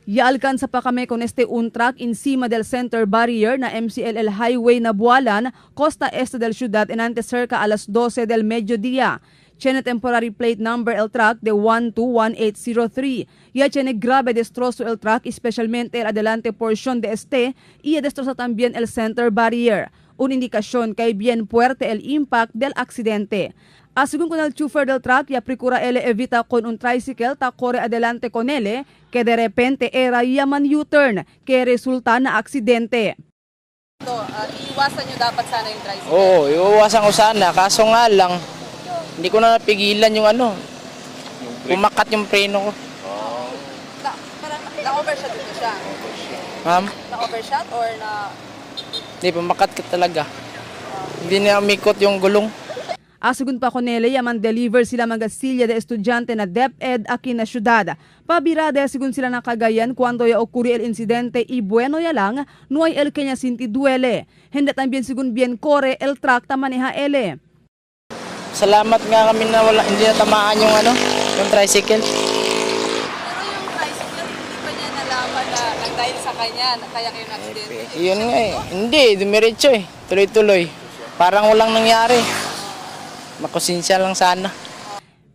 Ya alcanza pa kami con este un truck encima del center barrier na MCLL Highway na Bualan, costa este del ciudad en antes cerca a las 12 del mediodía. Tiene temporary plate number el truck de 121803. Ya tiene grave destrozo el truck, especialmente el adelante porción de este, y destroza también el center barrier. Una indicación que bien fuerte el impact del accidente. Según con el chofer del truck, ya procura él evita con un tricycle ta corre adelante con él, que de repente era yaman U-turn, que resulta na aksidente. Ito, iiwasan nyo dapat sana yung tricycle. Oo, iuwasan ko sana. Kaso nga lang, hindi ko na napigilan yung ano. Pumakat yung preno ko. Na, parang na-overshot ito siya. Ma'am, Na-overshot or na... hindi, pumakat ka talaga. Hindi na umikot yung gulong. Asegun pa con ele, yaman deliver sila mga silya de estudyante na DepEd aquí na syudad. Pabirade segun sila na Cagayan cuando ya ocurri el incidente y bueno ya lang, no hay el kenya sinti duele. Hindi también segun bien corre el truck ta maneja ele. Salamat nga kami na wala, hindi natamaan yung ano, yung tricycle. Pero yung tricycle, hindi pa niya nalaman na dahil sa kanya, na kaya kayo na-aksidente. Yun nga eh. Hindi, dumiretso eh. Tuloy-tuloy. Parang walang nangyari. Makonsensya lang sana.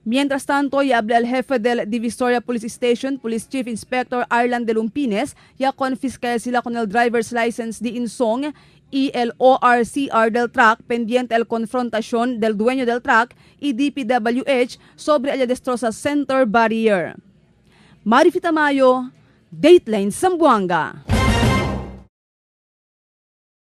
Mientras tanto, ya habla el jefe del Divisoria Police Station, Police Chief Inspector Arlan de Lumpines, ya confisca sila con el driver's license de Insong y el ORCR del truck pendiente el confrontación del dueño del truck y DPWH sobre el destroza center barrier. Marifita Mayo, Dateline Zamboanga.